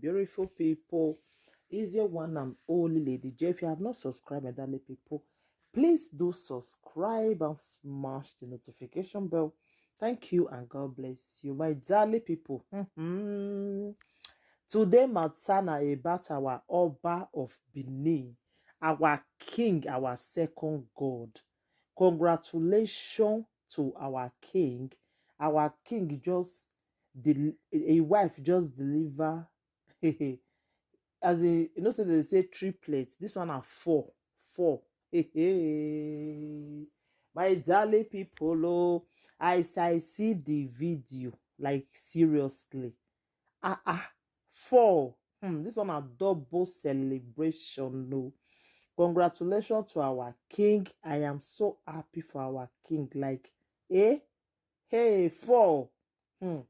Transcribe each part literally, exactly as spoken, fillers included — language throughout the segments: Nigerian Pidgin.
Beautiful people, is your one and only Lady J. If you have not subscribed, my darling people, please do subscribe and smash the notification bell. Thank you and God bless you, my darling people. Today matter na about our Oba of Benin, our king, our second God. Congratulations to our king. Our king just del- a wife just deliver. As in, you know, say they say triplets. This one are four. Four. My darling people, oh, as I see the video, like, seriously. Ah, ah, four. Hmm, this one a double celebration, no. Congratulations to our king. I am so happy for our king. Like, eh? Hey, four. Hmm.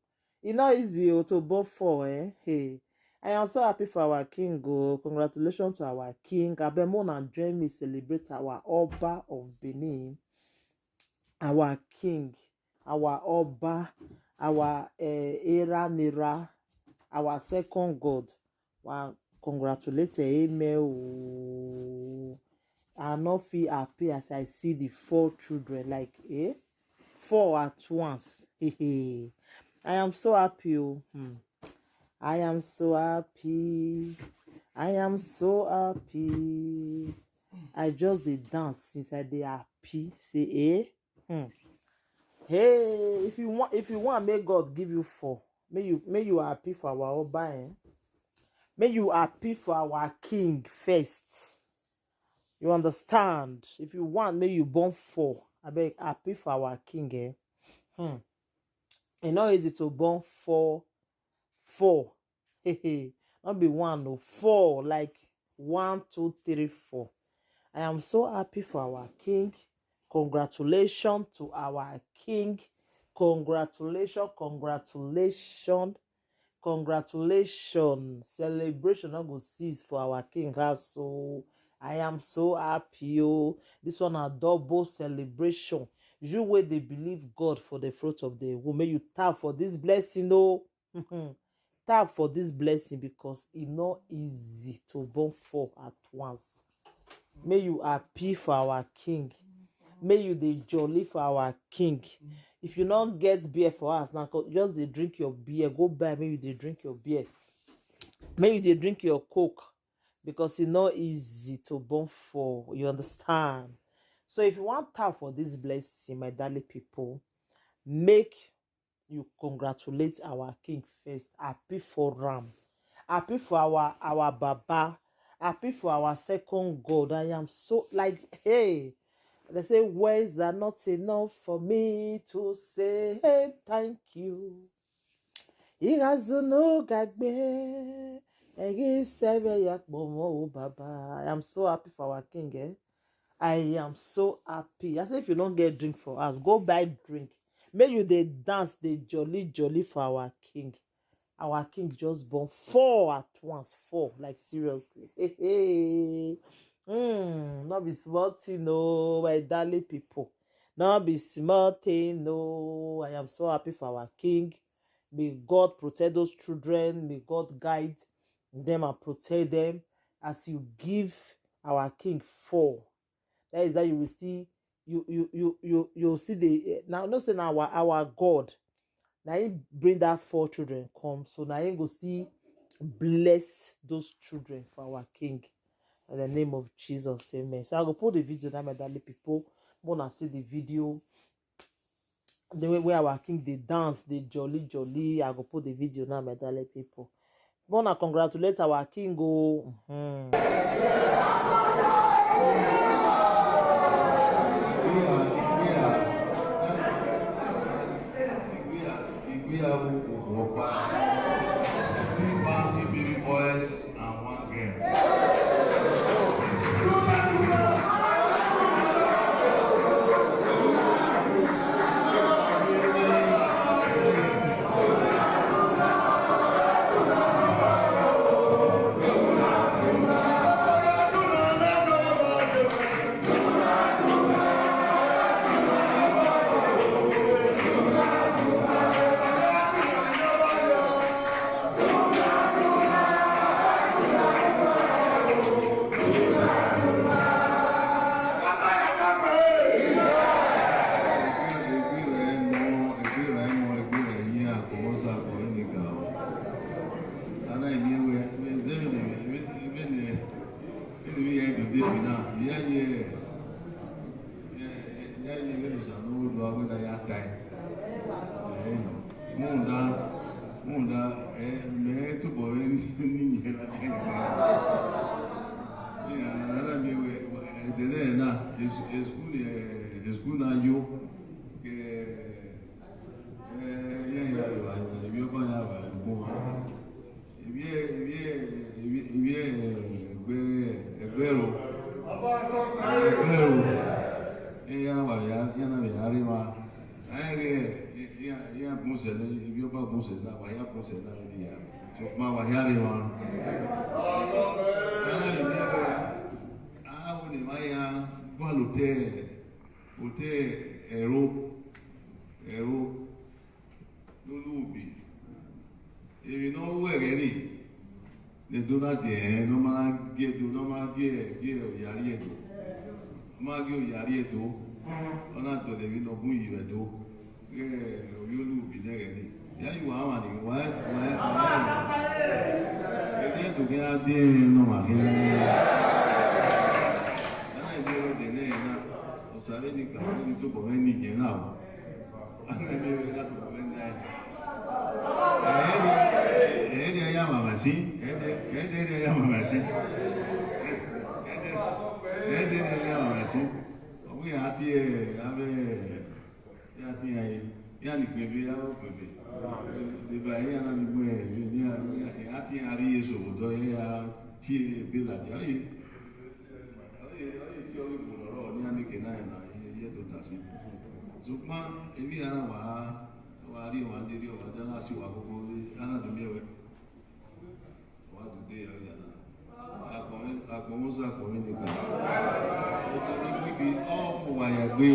E no easy o to born four, eh? Hey. I am so happy for our king, oh. Congratulations to our king. Abeg, make una join me celebrate our Oba of Benin, our king, our Oba, our, eh, Era Nera, our second God. Wow, congratulate, amen. Oh. I no fit happy as I see the four children, like, eh, four at once. I am so happy. Oh. Hmm. I am so happy. I am so happy. I just dey dance since I dey happy. Say, eh? Hmm. Hey, if you want, if you want, make God give you four. May you, may you happy for our Oba, eh? May you happy for our king first. You understand? If you want, may you born four. I beg, happy for our king, eh? Hmm. E no easy to born four, four. Not be one, no, four. Like, one, two, three, four. I am so happy for our king. Congratulations to our king. Congratulations, congratulations, congratulations. Celebration no go cease for our king house. So I am so happy. Oh, this one a double celebration. You wey dey believe God for the fruit of the womb, may you tap for this blessing, oh. Tap for this blessing because e no easy to born four at once. May you happy for our king. May you dey jolly for our king. If you no get beer for us now, co- just dey drink your beer. Go buy, may you dey drink your beer. May you dey drink your Coke because e no easy to born four. You understand? So if you want tap for this blessing, my darling people, make you congratulate our king first. Happy for am. Happy for our, our Baba. Happy for our second God. I am so, like, hey. They say words are not enough for me to say, hey, thank you. Igazunu gagbe. Egi sebe yakpomo, oh, Baba. I am so happy for our king, eh? I am so happy. I say, if you don't get drink for us, go buy drink. May you dey dance, dey jolly, jolly for our king. Our king just born four at once, four, like, seriously. Hey, hey. Mm, not be small thing, no, my darling people. Not be small thing, no. I am so happy for our king. May God protect those children. May God guide them and protect them as you give our king four. That is how you will see, you you you you you see the, eh, now, no say na our, our God. Now he bring that four children come, so now he go see, bless those children for our king. In the name of Jesus, amen. So I go put the video now, my darling people. Wanna see the video, the way where our king dey dance, dey jolly jolly. I go put the video now, my darling people. Wanna congratulate our king, oh. Mhm. Ìgbéyàwó kò wọ́pá. Three bouncy baby boys and one girl. Ebi ya do dey be now. Ya ye. Ya ye, ya ye, we no know do we that ya tie. Eh, munda, munda, eh, me tu bo ni ni la. Ya, na na me we, we, eh, de de na, is, is school, eh, is school na yo. Eh, eh, ya ya, ya, ya, yo ba ya ba, mo. Ebi e, ebi e, ebi e, ebi e, egbe, egbe ro. Egbe ro. E ya wa ya, ya na ya re wa. Aye ke, e, ya, ya gun se le, ebi o ba gun se na, wa ya gun se na ni ya. So ma wa ya re wa. Ya na ebi e, a wo ni ma ya, gba lo te, o te, ero, ero. Lólùbí. Èmi náà wú ẹ̀rẹ́ nì. Ní Dónáldì ẹ̀ ló máa ń gé do, ló máa ń gé ẹ̀, gé ẹ̀ òyàrí ẹ̀ tó. Ló máa ń gé òyàrí ẹ̀ tó. Lọ́nà tó lè rí lọ gún ìyì rẹ̀ tó. Gé ẹ̀ orí olùbí lẹ́rẹ̀ nì. Ìyá yìí wà á wà ní wà á wà á wà á. Ẹ̀jẹ̀ tó kí á dé ẹ̀ nù wà kí á dé. Yàrá ìdí ọ̀rọ̀ tẹ̀lé ẹ̀ náà. Ọ̀sàrẹ́ ni kàwé ní tó bọ̀ mẹ́ni ìyẹn náà wà. Ana ne we ga to ben dai. Ede, ede ya mama si, ede, ede, ede ya mama si. Ede, ede, ede ya mama si. Omu ya ti e, ave, ya ti ai, ya ni bebe, ya o bebe. Bebe ya na ni mwe, ya, ya, ya ti ari eso do ya ti e bela ya. Oye, oye, tí orí kò lọ́rọ̀ ní àníkè náà ẹ̀ náà, iye, iye tó tà sí. Ṣùgbọ́n, èmi ara wà á, wà á rí ọ̀wá dé rí ọ̀wá dé láti wà gbogbo rí, ara dùn mí ẹ̀wẹ̀. Wà á dùn dé ẹ̀rọ yàrá. Àkọ̀wé, àkọ̀wé sọ àkọ̀wé nìkan. Ó ti ní bíbí ọ̀pọ̀ wàyà gbé.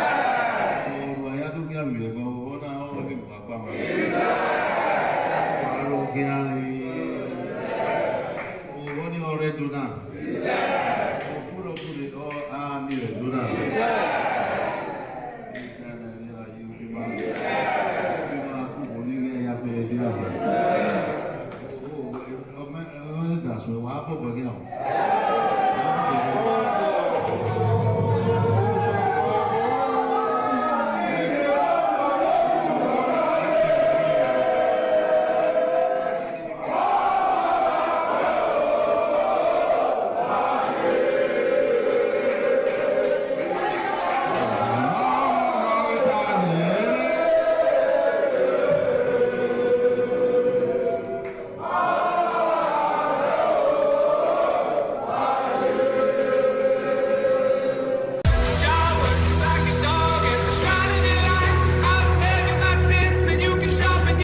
Ọ̀rọ̀ àyà tó kí àmì ẹ̀gbọ́n, ọ̀nà ọ̀rọ̀ ní bàbá wọn. Ọ̀rọ̀ kí á rí. Ọ̀rọ̀ ní ọ̀rẹ́ dùn náà. Òkúròkúrò ọ̀ á ní ẹ̀dùn náà.